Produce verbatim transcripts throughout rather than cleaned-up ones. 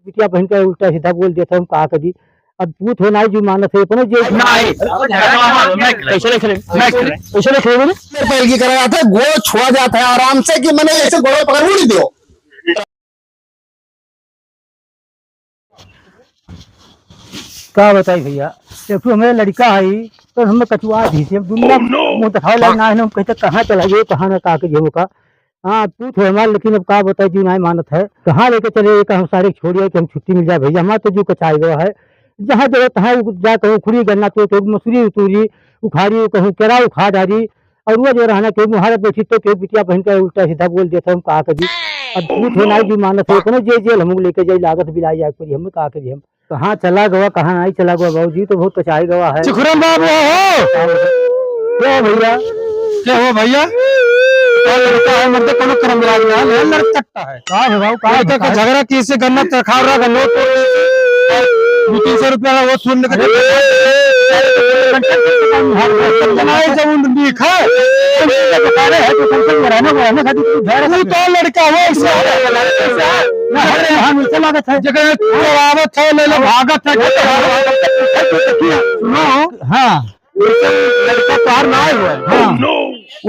बिटिया बहिन का उल्टा सीधा बोल देत है, हम का करी? अब पूत हो नाई जी मानत है, अपने जे नाई। कैसे नहीं खेले? मैं खेले। कैसे नहीं खेले बोले? पैर की करा जाता है, गोड़ छुआ जाता है आराम से कि मैंने ऐसे गोड़ पकड़ उड़ी दियो। का बताई भैया, एक ठो हमारे लड़का है, तो हमें कचुआ दी से, अब दुनिया मुंह दिखावे लायक ना है, हम कहते कहाँ चला गए, कहाँ ना का के जेबो का। हाँ, पूत है हमार, लेकिन अब का बताई जी, नाई मानत है। कहाँ लेके चले, एक हम सारे छोड़िए कि हम छुट्टी मिल जाए भैया, हमार तो जीव कचाई गवा है। जहाँ जगह तहाँ उ-, जा कहूँ उखड़ी गन्ना तो, तो मसूरी उतूरी, उखाड़ी कहूँ केरा उखाड़ डारी, और वो जो रहना के मुहारे बैठी तो के बिटिया बहिन का उल्टा सीधा बोल देत है, हम का करी? अब पूत हो नाई जी मानत है, अपने जे जेल हम लेके जाई, लागत बिलाई जाए करी, हम का करी हम? कहाँ चला गवा, कहाँ नाई चला गवा, बाबूजी तो बहुत कचाई गवा है। सुखराम बाबू हो। क्या हो भैया? क्या हो भैया? का लड़का है, मर्दे, कोनो करम लाग ना है, लड़कट्टा है। का है बाबू, का लड़का का झगड़ा किसे गन्ना तक खा रहा, गन्नो तो दो तीन सौ रुपया वो सुन लेके अरे! बनाए जब उन भी खा, तो बता रहे हैं, तो कम से कम रहना, रहना खातिर तू घर तू तो लड़का हो, इससे ना, अरे, हम इसे लागत है। जगह चोरावत है, ले लो, भागत है। सुनो। हाँ। लड़का तोहार ना आए हुए। हाँ।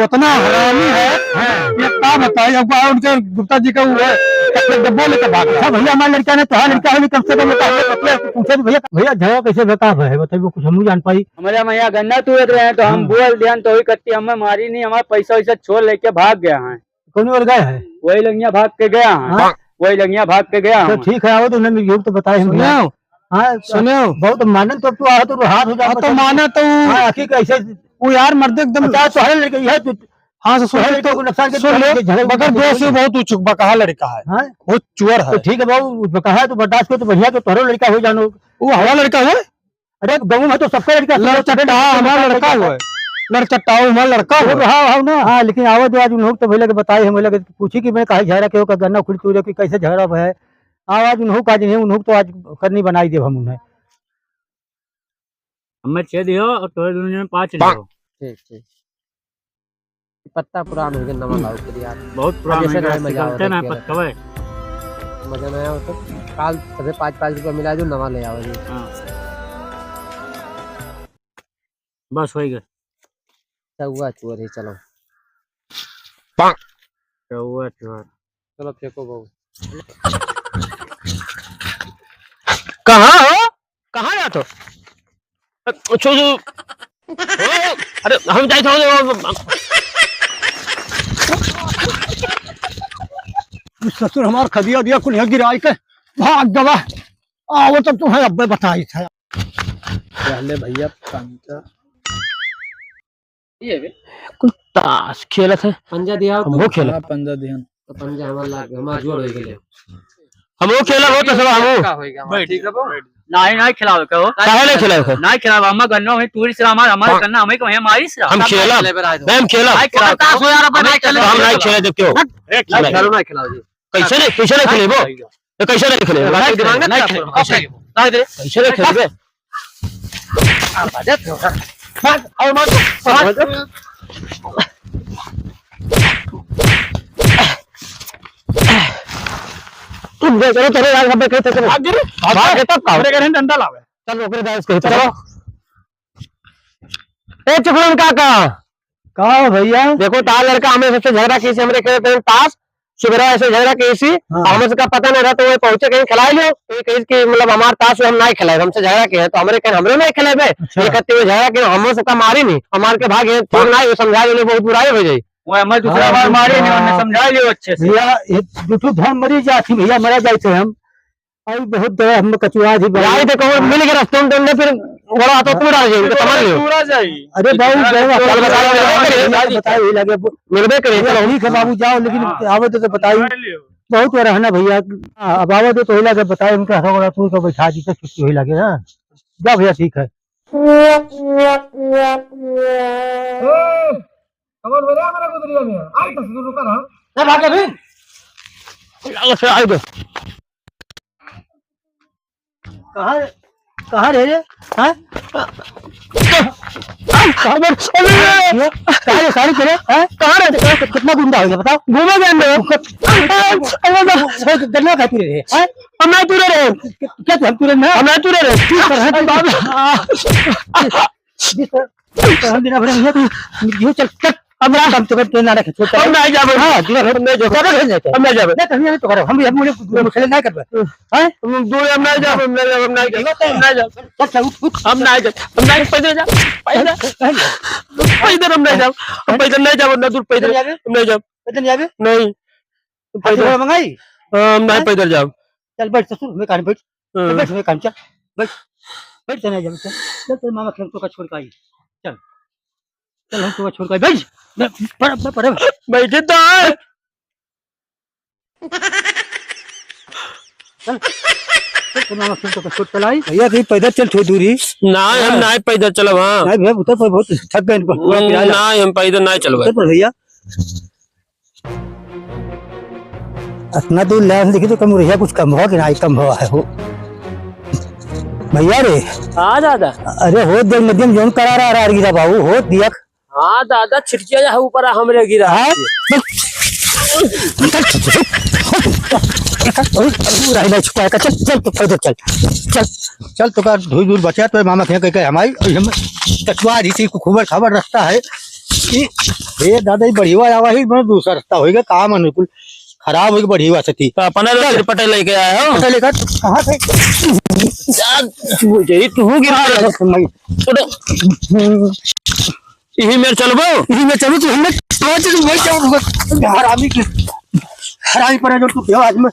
उतना हरामी है। हाँ। ये का बताई, अब का उनके गुप्ता जी का वो है, डब्बो लेके भाग गया। अच्छा भैया, हमारा लड़का नहीं, तोहार लड़का है, कम से कम बता, पूछे तो भैया, भैया झगड़ा कैसे बेकार है, बताइए, कुछ हम नहीं जान पाई। हमारे हम यहाँ गन्ना तोड़त रहे हैं, तो हम हाँ। बोल दिया, तो वही कत्ती हमें मारी नहीं, हमारा पैसा वैसा छोड़ लेके भाग गया है। कौन ओर गए है? वही लंगिया भाग के गया है। हाँ। वही लंगिया भाग के गया तो है। ठीक है, आओ तो उन्हें मिल तो बताए हम। सुनो। हाँ, सुनो। बहुत मानन तो तू आओ तो हाथ हो जाए हाँ, तो माना तो हाँ, आखिर कैसे? वो यार मर्द एकदम अच्छा, तोहरे लड़के यह तू हाँ, तो सुन तोहरे तो लड़के को नुकसान के सुन ले, झगड़े मगर झगड़े दोस्त से बहुत उचुक बकहा लड़का है। हाँ? बहुत चुअर है। तो ठीक है बाबू, बकहा है तो बर्दाश्त कर, तो बढ़िया तो तोहरो लड़का हो जानो। वो हमारा लड़का है? अरे, गाँव में तो सबका लड़का है। लड़चट्टा हमारा लड़का हुआ है। लड़चट्टा हमारा लड़का हुआ है। हाँ, हाँ ना। हाँ, लेकिन आवे दे आज उन्हों तो भैया के बताई, हम लगे पूछी कि मैं काहे झगड़ा के हो, का गन्ना खुली तोड़े कि कैसे झगड़ा हुआ है। आव आज उन्हों का आज नहीं, उन्हों तो आज करनी बनाई देब हम उन्हें। हमें छह दियो और तोरे दोनों जने पाँच दियो। ठीक, ठीक। पत्ता पुरान हो गया, नवा लाओ फिर यार। बहुत पुरान हो गया, मजा आवत है पत्ता भाई। मजा ना आया तो काल सबे पाँच पाँच रुपया मिला दो, नवा ले आओ जी। हाँ। बस हो गया। चौवा चोर है, चलो। चौवा चोर। चलो फेंको बहू। कहाँ हो? कहाँ जात हो? छो, छो। अरे, हम जाइत हो। ससुर हमार खदिया दिया कुल यहाँ गिराई के भाग गवा। आओ तो तुम्हें अब्बे बताई था। पहले भैया पंजा। कुल ताश खेलत है। पंजा दिया हो हम तो। वो खेलत। हाँ, पंजा दिहन। तो पंजा हमार लाग, हमार जोड़ हो गेले। हम वो खेलब हो तो सब हम। का होएगा हमार? ठीक है बा। नहीं, नहीं खिलावे का हो। काहे नहीं खिलावे का? नहीं खिलावे, हम गन्नो है, तू ही सिरा हमार, हमार गन्ना हमें को है, मारी सिरा। हम खेलब। नहीं, हम खेलब। नहीं खिलावे का। हम नहीं खेलब, देखते हो। एक खिलाओ, नहीं खिलाओ जी। कैसे नहीं, कैसे नहीं खेलेबो? ये कैसे नहीं खेलेबो? नहीं खेलेबो। कैसे नहीं खेलेबो? आ, बाजे तो। मार, और मार, मार। तुम दे, चलो, चलो यार, अबे कहते चलो। भाग रे। भाग रे, तब का? मेरे घर में डंडा लावे। चल, ओकरे दास कहे, चलो। ए, चुकलन काका। का हो भैया? देखो, तार लड़का हमें सबसे झगड़ा किसी हमरे खेलत हैं ताश, सुबेरा ऐसे झगड़ा के इसी, हाँ। हमसे का पता नहीं रहा, तो वही पहुंचे कहीं खिलाए लो, तो ये कही कि मतलब हमार ताश हम नहीं खिलाए, हमसे झगड़ा के है, तो हमरे कहीं हमरे नहीं खिलाए बे। अच्छा। ये कहते हुए झगड़ा के हमसे का मारी नहीं, हमार के भाग है, तो हाँ। नहीं, वो समझा देने बहुत बुराई हो जाई। वो हमें दूसरा हाँ, बार हाँ। मारे नहीं, हमने समझा लियो अच्छे से। भैया, ये दू ठो धन मरी जाती भैया, मरा जाए थे हम। अरे बहुत दया हम कचुआ जी भाई। यार, देखो, मिल के रस्तों में तुमने फिर बड़ा हाथों तू डाल जाएंगे, समझ लियो। दूरा जाई। अरे बाबू, दूरा बाबू, जाई। चल, बताओ, चल, बताओ, चल, बताओ, ये लगे। मिलबे करे, ये चलो। ठीक है बाबू, जाओ, लेकिन हाँ। आवे दे तो बताई। समझ लियो। बहुत बार है ना भैया, हाँ, अब आवे दे तो ही लगे बताए, उनका हथौड़ा तू तो बैठा दी, तो छुट्टी होई लगे ना। जा भैया, ठीक है। ए, कौन हो रहा हमारा गुदरिया में? आई तो रुका रहा। ना भाग अभी। चलो, से आई दे। कहाँ, कहाँ रहे रे? हाँ? कहाँ पर? अरे, अरे, कहाँ रे, कहाँ रे तेरे? हैं? कहाँ रे? कितना गुंडा हो गया, बताओ। घूमे गए अंदर। अरे, अरे, अरे, गन्ना खाती रहे, हैं? हम नहीं तुरे रहे। क्या हम तुरे ना? हम नहीं तुरे रहे। किस तरह की बात? जिस तरह, जिस तरह हम बिना भरे नहीं है, ये चल, चल। अब ना हम तुरे, तुरे ना रखे, छोड़, हम नहीं जाबो। हाँ, बिना भरे हम नहीं जाबो। हम नहीं जाबो। नहीं, तो हम ये तो करो, हम भी, हम मुझे, मुझे नहीं करबे। हैं? हम दूर, हम नहीं जाब, हम नहीं जाब, हम नहीं जाब, हम नहीं जाब। चल, चल, उठ, उठ। हम नहीं जाब, हम नहीं, पैदल जाब, पैदल। पैदल हम नहीं जाब, हम पैदल नहीं जाब, उतना दूर पैदल। पैदल जाबे? हम नहीं जाब। पैदल जाबे? नहीं। हाथी पैदल। घोड़ा मंगाई? हाँ, हम नहीं, हैं? पैदल जाब। चल बैठ ससुर, मैं कहानी बैठ। हाँ। चल बैठ, मैं कहानी, चल। बैठ। बैठ, चल, नहीं जाबे, चल। चल, तेरे मामा खेल तो का छोड़ के आई। चल। चल, हम तो छोड़ के आई। बैठ। मैं, पर, पर, पर। बैठे तो है। चल, चल, चल, मामा, चल, तो छोट चलाई। भैया, कहीं पैदल चल, थोड़ी दूरी। ना, हम हाँ। ना पैदल चलब, हाँ। नहीं भैया, उतर पर, बहुत थक गए, पर, हम्म, किराया। ना, हम पैदल ना चलब। उतर पर भैया। इतना दूर ले आने देखी तो कम रहिया, कुछ कम हुआ कि ना, कम हुआ है हो। भैया रे। हाँ दादा। अरे हो देख, नदिया में जौन करा रहा, रहा गिरा बाबू, हो दिया। हाँ दादा, छिटकिया जा ऊपर आ, हमरे गिरा। हाँ? राही नहीं छुपाए का, चल, चल, तू पैदल चल, चल, चल, तो का धुई धुई बचा, तो मामा के कह के हमारी, हम कचवा रही थी, खूबर खबर रास्ता है कि, हे दादा, ये बढ़िया आवा ही, मतलब दूसरा रास्ता होएगा, काम अनुकूल खराब होएगा, बढ़िया से थी। तो अपना लोग चल। पटे लेके आए हो? पटे लेकर कहाँ से? जा, तू गिरा। हाँ, बस मैं छोड़ो। यही मेर चलबो? यही मेर चलबो, तो हमें पाँच दिन वही जाओ, हरामी के, हरामी पर जो तू क्या आज में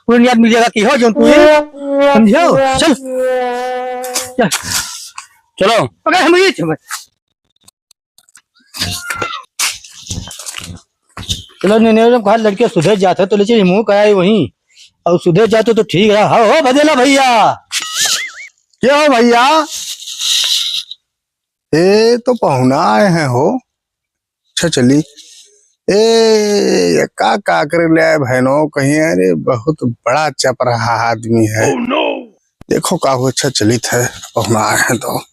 कोई याद मिलेगा कि हो जो तू, समझो? चल। चल। चलो। अगर हम ये चल। चलो, ने, ने, जब कहा लड़के सुधर जाते तो ले चलिए, मुँह कराए वहीं। और सुधर जाते तो ठीक रहा। हाँ, हो भदेला भैया। क्या हो भैया? ए, तो पहुना आए हैं हो। अच्छा, चली। ए, ये का, का करे ले आए बहनों? कहीं, अरे, बहुत बड़ा चपराहा आदमी है। Oh, no! देखो, का हो, अच्छा चलित है, पहुना आए हैं तो।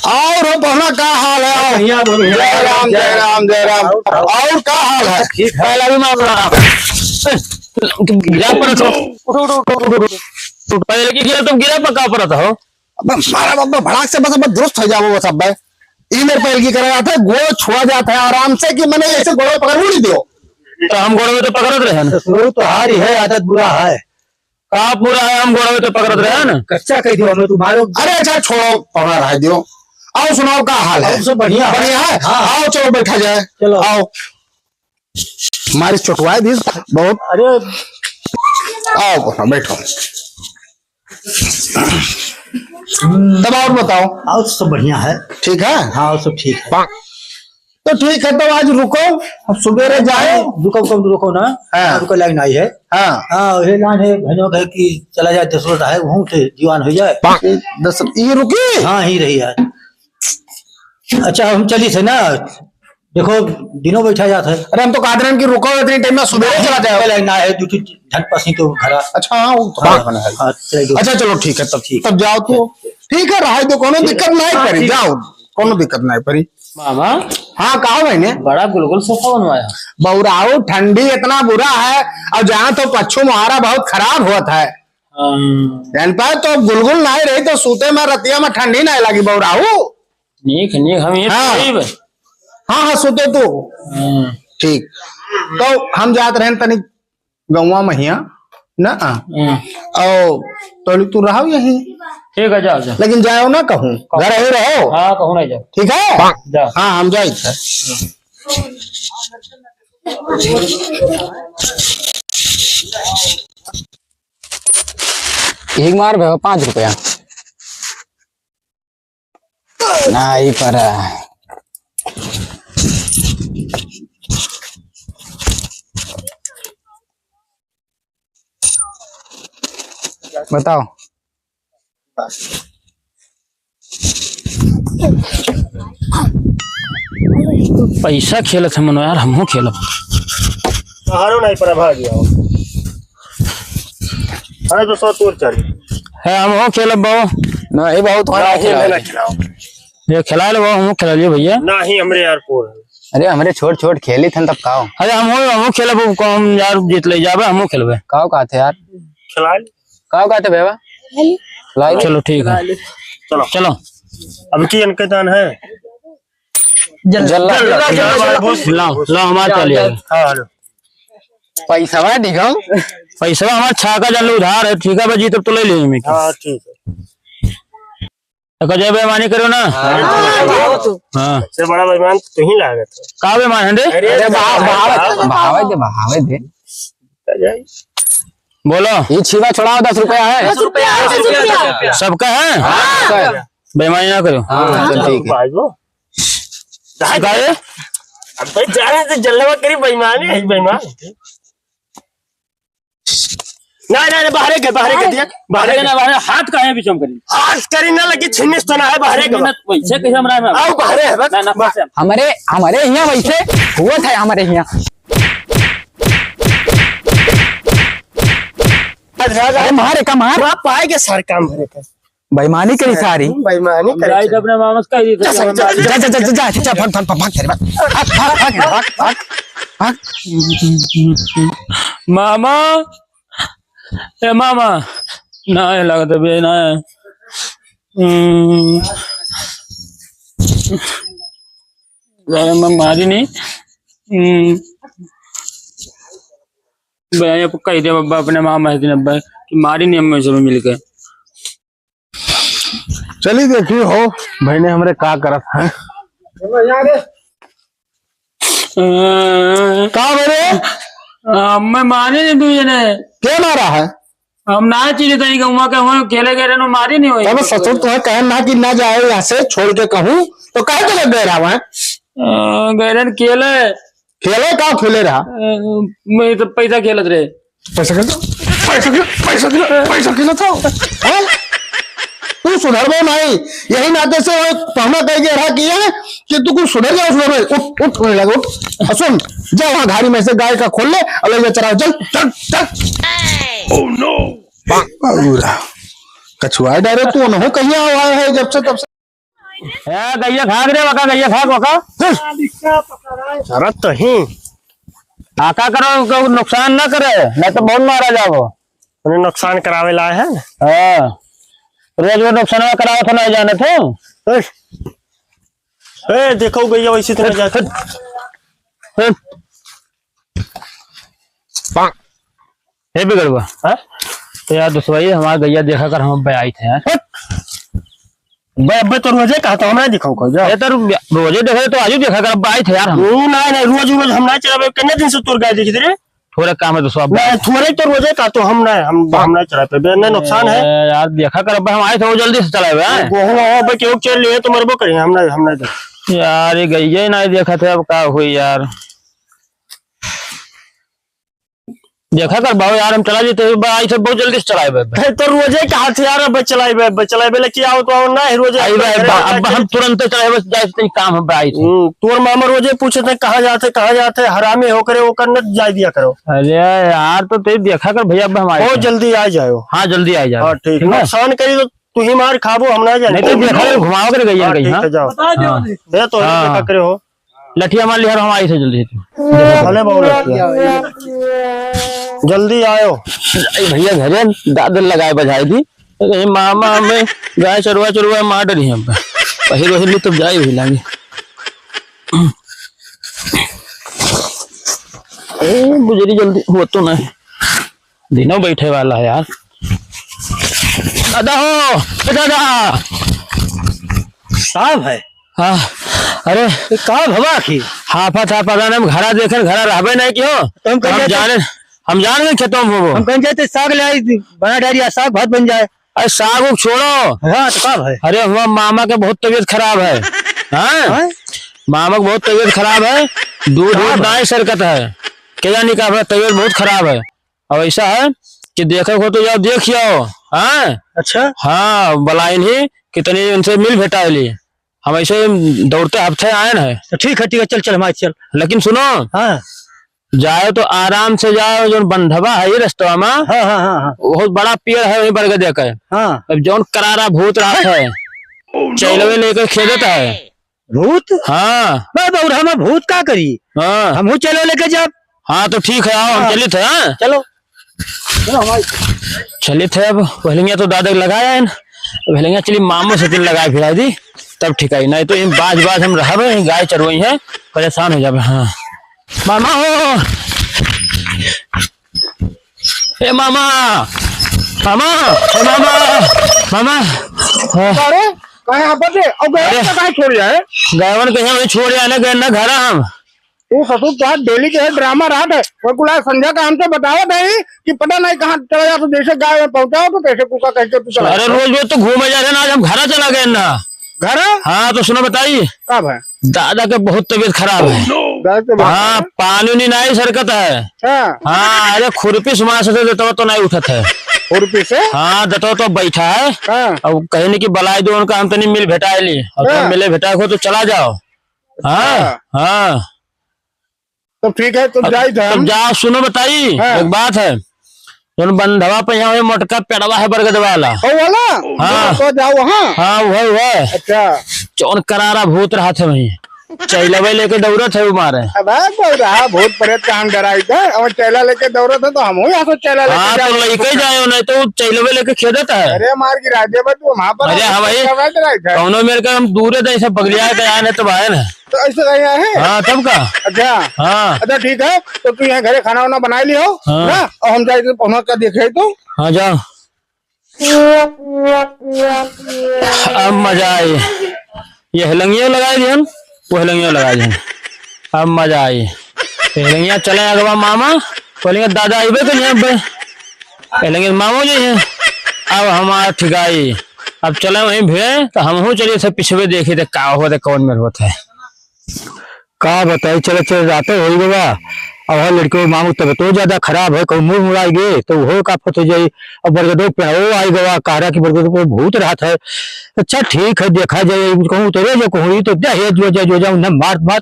और हो पहुना, का हाल है? बढ़िया, बढ़िया। जय राम, जय राम, जय राम। और, और का हाल है? ठीक है। पहला भी मामला। तुम गिरा पर रखो। उठो, उठो, उठो, उठो, उठो। पहले की गिरा, तुम गिरा पर का पर रखो? अब मारा बाबा भड़ाक से बस, अब दुरुस्त हो जाओ बस। अब ई मेरे पहले की करा जाता है, गोड़ छुआ जाता है आराम से कि मैंने ऐसे गोड़ पकड़ उड़ी दियो। तो हम गोड़ में तो पकड़त रहे ना। ससुर तो हारी है, आदत बुरा है। का बुरा है, हम गोड़ में तो पकड़त रहे ना। कच्चा कह दियो हमें, तू मारो। अरे अच्छा छोड़ो, पकड़ा रह दियो। आओ सुनाओ, का हाल है? हम सब बढ़िया है। बढ़िया है? हाँ। आओ चलो बैठा जाए। चलो। आओ। हमारी चोटवाए भी बहुत। अरे। आओ, हाँ, बैठो। तब और बताओ। और सब बढ़िया है। ठीक है? हाँ, और सब ठीक है। तो ठीक है, तब आज रुको, अब सुबेरे जाए। रुको, रुको, रुको ना। हाँ। रुको, लाइन आई है। हाँ। हाँ, ये लाइन है, भैया कहे कि चला जाए, दस रोज है, वहाँ से दीवान हो जाए। दस, ये रुकी? हाँ, ही रही है। अच्छा, हम चली थे ना, देखो, दिनों बैठा जात है। अरे, हम तो कहत रहन कि रुको, इतनी टाइम में सुबेरे चला जाओ। पहले ना है, ड्यूटी झट पसी तो घरा। अच्छा, हाँ, वो तो हाँ, है, है। हाँ, चलिए। अच्छा, चलो, ठीक है, तब, ठीक। तब जाओ तो। ठीक है, रहा दो, कोनो दिक्कत नहीं हाँ, पड़ी, ठीक। जाओ, कोनो दिक्कत नहीं पड़ी। मामा। हाँ, कहा भाई ने? बड़ा गुलगुल सोफा बनवाया। बौराऊ, ठंडी इतना बुरा है, और जहाँ तो पच्छू मुहारा बहुत खराब होत है। हाँ। जान पाए तो गुलगुल नहीं रही तो सूते में रतिया में ठंडी नहीं लगी बौराऊ। नीक, नीक, हम ये हाँ। करीब। हाँ, हाँ, सुते तू। हाँ। ठीक। तो हम जात रहन तनी गौवा महिया ना। हाँ। और तो तू रहो यहीं। ठीक है, जाओ, जाओ। लेकिन जाओ ना कहूँ, कहूँ। घर ही रहो। हाँ, कहूँ नहीं जाओ। ठीक है? जाओ। हाँ, हम जाइत है। एक मार भे, पाँच रुपया। नहीं पड़ा। बताओ। पैसा खेलत है मनो यार, हमहू खेलब। तोहारो नहीं पड़ा, भाग गया हो। अरे तो सौ तोर चल। है, हमहू खेलब बाबू। नहीं, बहुत हो रहा नहीं, खेला। नहीं, नहीं, खिलाओ। ये खिला लो, हमहू खिला लियो भैया। नहीं, हमरे यार पोर है। अरे, हमरे छोट छोट खेली थन तब का हो? अरे, हमहू, हमहू खेलब, वो कौन यार जीत ले जाबे, हमहू खेलबे। का हो कहते यार? खिला ले। का हो कहते भैया? खिला ले। चलो, ठीक है। चलो। चलो। अब की इनके दान है? जल्ला। जल्ला, जल्ला, जल्ला। लाओ, लाओ, हमार चल यार। हाँ, हेलो। पैसवा दिखाओ। पैसवा हमार छाका जल्ला उधार है, ठीक है, बा जीतब तो ले लेंगे। हाँ, ठीक है। तो कजय बेईमानी करो ना। हाँ। हाँ। सबसे बड़ा बेईमान तो तू ही लागत है। का बेईमान है रे? अरे, अरे, बहा-, बहावे, बहावे दे, बहावे दे। बोलो। ये छीबा छोड़ाओ, दस रुपया है। दस रुपया, दस रुपया। सबका है? हाँ, सबका है। बेईमानी ना करो। हाँ, चल, ठीक है। भाई वो। काहे? अब भाई जाने से जल्लवा करी, बेईमानी है, बेईमान। ना, ना, ना, बाहरे के, बाहरे के दिया, बाहरे के। ना, बाहरे हाथ काहे बीच में करी? हाथ करी ना लगी, छिन्निस तो ना है, बाहरे के। छिन्निस वैसे कैसे हमरा में? आओ, बाहरे है, बस। ना, ना, बस। हमरे, हमरे हियाँ वैसे हुआ था, हमरे हियाँ। अरे, मारे का मार। वहाँ पाए के सारे काम भरे के। बेईमानी करी सारी। बेईमानी हम करी जाई सारी। तो अपने मामा से कह दी थी जा, कि हम जा, जा, जा, जा, जा, जा, जा, भाग, भाग, भाग, भाग, भाग, भाग, भाग, भाग, भाग, भाग। मामा, ए मामा, ना, ये लगत बे, ना। हम्म। अरे, मैं मारी नहीं। हम्म। बे, ये पक्का ही दे बाबा, अपने मामा है दिन अब्बा, कि मारी नहीं हम सब मिलके। चली देखी हो, बहने हमरे का करत हैं। का बोले? आ, मैं मारे नहीं तू ये ने। के मारा है? हम ना चीज तई गौवा के हो, खेले गए रहनो, मारी नहीं हुई। अब ससुर तुम्हें कहे ना कि ना जाए यहाँ से, छोड़ के कहूँ, तो काहे के लग गए रहा वहाँ? आ, गए रहन खेले। खेले का खेले रहा? आ, मैं तो पैसा खेलत रहे। पैसा खेलता, पैसा खेल, पैसा खेल, पैसा खेलत हो, हैं? तू सुधरबो नहीं, यही नाते से वो पहना कह के रहा किया कि तू कुछ सुधर जाओ, सुधर भाई, उठ, उठ, उठ, उठ। और सुन, जा वहाँ घाड़ी में से गाय का खोल ले और ले जा चराओ, चल, चल, चल। Oh no! पूरा कछुआ डारे तू, उन्हों कहीं आवा है जब से तब से। ए, गैया खाक रे, वका, गैया खाक, वका। सारा तो ही। आका करो, को नुकसान ना करे, नहीं तो बहुत मारा जाबो। उन्हें नुकसान करावे लाए हैं। हाँ। रोज वो नुकसान करावे तो नहीं जाने थे। ए, ए, देखो गैया वैसे तो नहीं जाते। हट। हे बिगड़वा। हाँ? तो यार, दोस्तवा, ये हमार गैया देखा कर हम अब्बे आई थे यार। हट! बे, अब्बे तो रोजे कहा था, हम ना दिखाओ कहो, जा। अरे, तो रो-, रोजे देखे तो आजू देखा कर, अब्बे आई थे यार हम। ओ, ना, ना, रोज, रोज हम ना चलावे, कितने दिन से तोर गाय देखी रे? थोड़े काम है दोस्तवा, अब्बे। ना, थोड़े तो रोजे का तो हम ना, हम, हम ना चला पे, बे, ना नुकसान है। ए, यार, देखा कर, अब्बे हम आए थे, वो जल्दी से चलावे, हैं? वो, वो, वो, अब्बे केहू चल लिए तो मरबो करेंगे, हम ना, हम ना दे। यार, ये गैया ही ना देखा थे, अब का हुई यार। देखा कर बाबू यार, हम चला जीते, बा-, आई सब बहुत जल्दी से चलाए बे। ए, तो रोजे कहा थे यार, अब चलाए बे, अब चलाए बे, लेके आओ तो आओ ना, रोजे आई बे, बा-, अब हम तुरंत चलाए बे, जाए से काम हम बे आई थे। हम्म, तोर मामा रोजे पूछे थे, "कहाँ जाते, कहाँ जाते?" हरामी हो करे, वो करने जाए दिया करो। अरे यार, तो ते देखा कर भैया, अब हम आए बहुत थे। जल्दी आ जाओ। हाँ, जल्दी आ जाओ। हाँ, ठीक। ठीक है? नुकसान करी तो तू ही मार खाबो, हम ना जाने। नहीं तो देखा कर, घुमाओ कर गई हाँ, कहीं, ठीक हाँ। है, जाओ। हाँ। ये तो हाँ। देखा करे हो। लठिया मार लिया, हम आई थे जल्दी से। भले बाबू लठिया। जल्दी आयो। ए भैया घरे दाद लगाए बजाए दी। अरे मामा हमें गाय चरवा चरवा मार डरी हम। पहिर वहिर ली तब जाए वही लागे। ए बुजरी जल्दी हो तो ना। दिनों बैठे वाला है यार। दादा हो, ए दादा। साहब है। हाँ, अरे। ये का भवा आखिर? हाफा था, पता नहीं, हम घरा देखेन, घरा रहबे नहीं कियो। तो हम कहीं हम जाते जाने, हम जान गए खेतों में होबो। हम कहीं जाते साग ले आई, बना डारिया, साग भात बन जाए। अरे साग उग छोड़ो। हाँ, तो का भाई? अरे हुआ मामा के बहुत तबीयत खराब है। हाँ? हाँ? मामा के बहुत तबीयत खराब है, दूध का दूध भाई? नाई सरकत है। क्या जानी का भाई, तबीयत बहुत खराब है। अब ऐसा है कि देखे को तो जाओ, देख आओ। हाँ? अच्छा। हाँ, बलाइन ही कितनी उनसे मिल भेटा ली। हम ऐसे दौड़ते हफ्ते आए न है। तो ठीक है, ठीक है, चल, चल, हम आए, चल। लेकिन सुनो, हाँ। जाओ तो आराम से जाओ, जौन बंधवा है ये रस्तवा मा, हाँ, हाँ, हाँ, हाँ। बहुत बड़ा पेड़ है वहीं बरगदे का। हाँ। अब जौन करारा भूत रहत है, चैलवे लेके खेदत है। भूत? हाँ। बे बौरा, हम भूत का करी? हाँ। हमहू चलो लेके जाब। हाँ, तो ठीक है, आओ, हम हाँ। चलित है, हाँ? चलो। चलो, हमारी चलित है, अब पहले तो दादा के लगाया है ना, अब पहले चली मामो से तिल लगाए फिरा दी, तब ठीक है, नहीं तो इन बाज बाज हम रहबे, गाय चरवाई है, परेशान हो जाबे। हाँ। मामा हो, ए मामा, मामा, ए मामा, मामा। हाँ। अरे, काहे यहाँ पर थे? और गए अरे। तो काहे छोड़ जाए? गयवन कहीं वहीं छोड़ जाने गए ना घर हम। तू ससुर, तोहार डेली के है ड्रामा रात है। वो कुल आज संध्या का हमसे बतावत है कि पता नहीं कहाँ चला जात हो, जैसे गाँव में पहुँचा हो तो तैसे कुका कह के तू चला अरे जाता। रोज रोज तो घूमे जात है ना, आज हम घरा चला गए ना। घरा? हाँ, तो सुनो बताई। का भाई? दादा के बहुत तबीयत खराब है। दादा के बहुत हाँ, खराब? पानी उनी नहीं सरकत है। हाँ। हाँ, अरे खुरपी से मार से देता तो नहीं उठत है। खुरपी से? हाँ, देता तो बैठा है। हाँ। अब कहीं नहीं कि बलाई दो उनका, हम तनी मिल भेटाए ली। अब हाँ। मिले भेटाए को तो चला जाओ। हाँ, अच्छा। हाँ। तो ठीक है, तो अब, जाई था तब हम। जाओ, सुनो बताई, हाँ। एक बात है, जौन बंधवा पे यहाँ वही मोटका पेड़वा है बरगद वाला। ओ वाला? हाँ। तो जाओ वहाँ। हाँ, वही, वही। अच्छा। जौन करारा भूत रहत है वहीं, चैलवे लेके दौड़त है वो मारे। अब आ दौड़ा, भूत प्रेत का हम डराई थे, अब चैला लेके दौड़त है तो हम यहाँ से चैला लेके हाँ, तो जाओ। लेके जाओ, नहीं तो वो चैलवे लेके खेदत है। अरे मार गिरा दे बे तू, वहाँ पर अरे हम हाँ भाई, चैला डराई थे। कौनो मेरे का हम दूरे दे से बगलिया के आए नहीं तो भाई ना। तो ऐसे कहीं आए हैं? हाँ, तब का? अच्छा। हाँ। अच्छा, ठीक है, तो तू यहाँ घरे खाना वाना बनाए लियो, हाँ। ना? और हम जाए तो पहुना का देखे तो। हाँ, जाओ। अब मजा आई। ये हेलंगियो लगाए दिहन, वो हेलंगियो लगाए दिहन। अब मजा आई। ये हेलंगिया चले अगवा मामा, बोलेंगे दादा आइबे तो यहाँ पे। हेलंगिया मामो जी हैं। अब हमार ठिकाई। अब चले वहीं भिड़े, तो हमहू चलिए से पिछवे देखी थे का होत है, कौन मेर होत है। का बताई, चले चले राते होई गवा। अब है लड़के मामू तब तो ज्यादा खराब है, कहूँ मुड़ मुड़ाई गए तो वो का फत हो जाई। अब बरगदो पे वो आई गवा, कह रहा कि बरगदो पे भूत रहत है। अच्छा ठीक है, देखा जाए, कहूँ उतरे जो कहूँ ई तो दे हे जो जा जो जा उन्हें मार मार।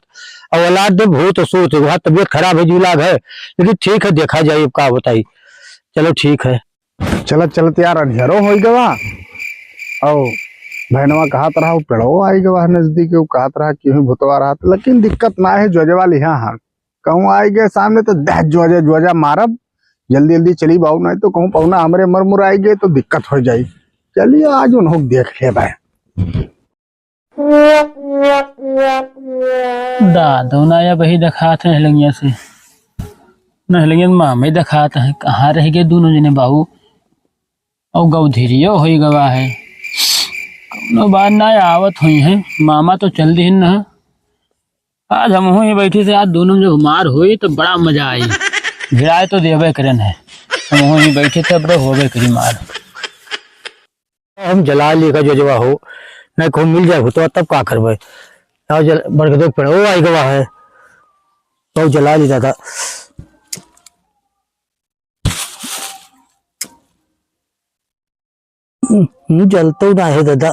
और औलाद दे भूत सूत, वहाँ तबीयत खराब है, जुलाग है, लेकिन ठीक है, देखा जाए अब का बताई। चलो ठीक है। चलत चलत यार अंधेरो होइ गवा। और भैनवा कहत रहा, "वो पेड़ो आइ गवा है नजदीक," वो कहत रहा कि वहीं भुतवा रहत, लेकिन दिक्कत ना है, जोजवा लिहा हाँ। कहूँ आइ गए सामने तो दह जोजा जोजा मारब, जल्दी जल्दी चली बाऊ, नहीं तो कहूँ पहुना हमरे मर मुर आइ गए तो दिक्कत होइ जाई। चलिए आज उन्हों देख ले भाई। दादो ना या बही देखात है हेलंगिया से, न हेलंगिया मामे देखात है। कहाँ रह गए दोनों जने बाबू? और गौधेरियो होई गवा है, कौनो बात ना आवत हुई है। मामा तो चल दिहिन न, आज हम ही बैठी थे, आज दोनों जो मार हुई तो बड़ा मजा आई। भिड़ाए तो देवे करन है, हम ही बैठी थे, अब होवे करी मार। हम जला ली का जोजवा हो, नहीं कहूँ मिल जाए भुतवा तब का करबे। आओ जल, बरगदो के पेड़, ओ आई गवा है, आओ जला ली दादा। हम्म, जलतो ना है दादा।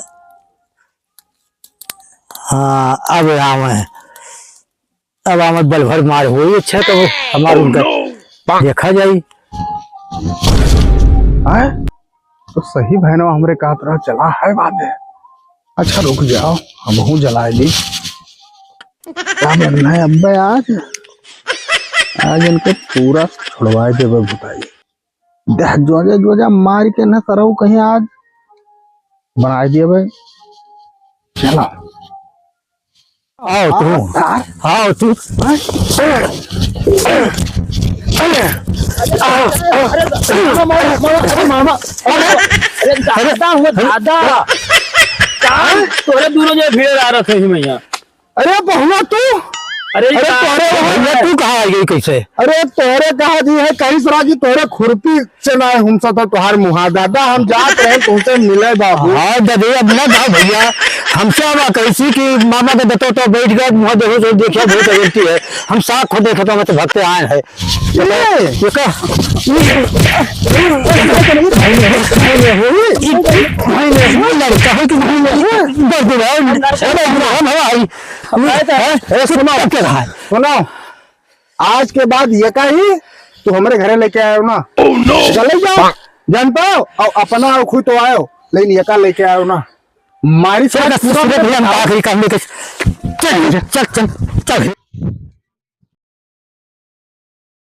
हाँ, अब आवे। अब आमद बल भर मार होई, अच्छा तो हमार उनका देखा जाई। हैं? तो सही भैनवा हमरे कहत रहा, चला है बात है। अच्छा रुक जाओ, हमहू जलाए ली। क्या बनना है अब्बे आज? आज इनके पूरा छुड़वाए देबे भुताई। देख, जोजा, जोजा मार के न सरऊ कहीं आज बनाए दिए बे। चला। आओ तू। आओ, सार। आओ तू। हाँ? आओ, आओ। अरे, मामा, मामा, अरे, मामा। अरे, अरे, दादा हो, अरे, दादा। का? तोरे दोनों जो भीड़ आ रखे ही मैया। अरे पहुना तू? अरे अरे का तोहरे भैया तू कहाँ आ गई कैसे? अरे तोहरे कहा जी है कहीं सरा की तोहरे खुरपी से ना हम सता तोहार मुहा दादा हम जात रहे तुमसे मिले बाबू। हाँ ददे अब ना गा भैया, हमसे अब कैसी कि मामा के दतो तो बैठ गए मुहा देखो तो देखिए बहुत अगरती है। हम साथ को देखे तो हम तो भगते आए हैं। ये? ये का? ये लड़का है कि नहीं? दर्द है। अरे हम हमारी अब ऐसे मार के रहा है। सुनाओ। आज के बाद एका ही तू हमरे घरे लेके आयो ना। Oh no! चले जाओ, जान पाओ, और अपना और खुद तो आयो, लेकिन एका लेके आयो ना। मारी चल, साथ पूरा सुबह भैया, हम आखिरी काम लेके चल, चल, चल, चल।